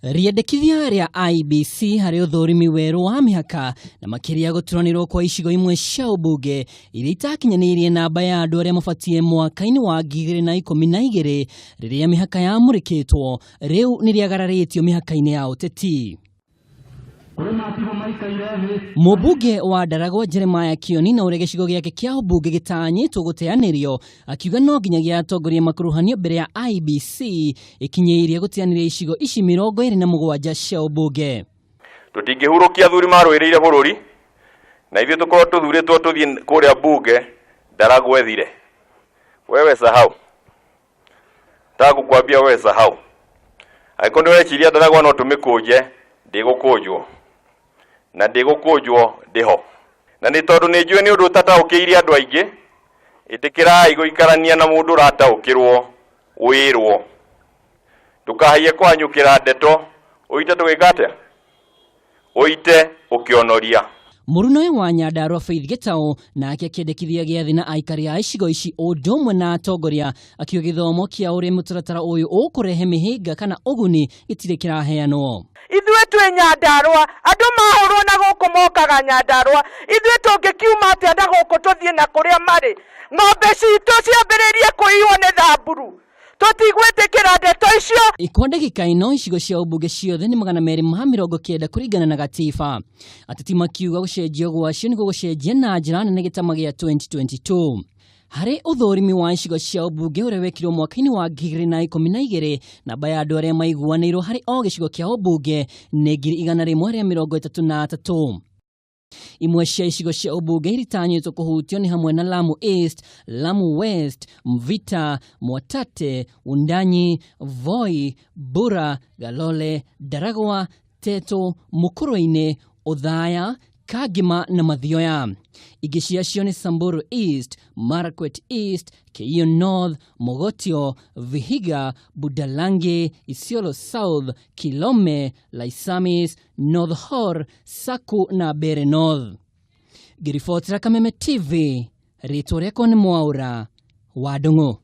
Rĩendekithia rĩa IEBC harĩ ũthũrimi werũ wa mĩhaka na makĩria gũturanĩrwo kwa icigo imwe cia ũmbunge iria itakinyanĩirie namba ya andũ arĩa mabatiĩ mwaka-inĩ wa 2012 rĩrĩa mĩhaka yamũrĩkĩtwo rĩu nĩ rĩagararĩtio mĩhaka-inĩ ya ũteti. Mũmbunge wa Ndaragwa Jeremiah Kioni na ũrĩa gĩcigo gĩake kĩa ũmbunge gĩtanyĩtwo gũteanĩrio akiuga no nginyagia atongoria makuruhanio mbere ya IEBC ĩkinyĩirie gũteanĩria icigo ici 27 cia ũmbunge. Tũtingĩhurũkia athuri marũĩrĩire bũrũri na ithuĩ tũkorwo tũthurĩtwo tũthiĩ kũrĩa mbunge Ndaragwa ĩthire. Wewe sahau. Nataka kukwambia wewe sahau. Angĩkorwo nĩ ũreciria Ndaragwa no tũmĩkũnje, ndĩgũkũnjwo. Na ndĩgũkũnjwo ndĩho. Na nĩ tondũ nĩ njũĩ nĩ ũndũ ũtataũkĩire andũ aingĩ, ĩtĩkĩrai gũikarania na mũndũ ũrataũkĩrwo wĩrwo. Ndũkahaiye kũhanyũkĩra ndeto ũite tũgĩka atĩa? Ũite ũkĩonoria. Mũrunawe wa Nyandarua Faith Gĩtaũ nake akĩendekithia gĩathĩ na aikari a icigo ici ũndũ ũmwe na atongoria akiuga gĩthomo kĩa ũrĩa mũtaratara ũyũ ũkũrehe mĩhĩnga kana ũguni gĩtirĩ kĩraheanwo. Ithuĩ twĩ Nyandarua, andũ mahũrwo na gũkũ mokaga Nyandarua, ithuĩ tũngĩkiuma atĩa na gũkũ tũthiĩ na kũrĩa marĩ? Ng'ombe citũ ciambĩrĩrie kũiywo nĩ thamburu, tũtigwĩtĩkĩra ndeto icio. Kwa ndagĩka ĩno icigo cia ũmbunge ciothe nĩ 290 kũringana na gatiba. Ateti makiuga gũcenjio gwacio nĩ gũgũcenjia na njĩra nene gĩtama gĩa 2022. Harĩ ũthũrimi wa icigo cia ũmbunge ũrĩa wekirwo mwaka-inĩ wa 2012, namba ya andũ arĩa maiguanĩirwo harĩ o gĩcigo kĩa ũmbunge nĩ 133,000. Imwe cia icigo cia ũmbunge iria itanyĩtwo kũhutio nĩ hamwe na Lamu East, Lamu West, Mvita, Mwatate, Wundanyi, Voi, Bura, Galole, Ndaragwa, Teto, Mukurwe-inĩ, Othaya, Kangema na Mathioya. Ingĩ ciacio nĩ Samburu East, Marakwet East, Keiyo North, Mogotio, Vihiga, Budalangi, Isiolo South, Kilome, Laisamis, North Horr, Saku na Mbeere North. Ngĩribotera Kameme TV, rĩtwa rĩakwa nĩ Mwaũra wa Ndung'u.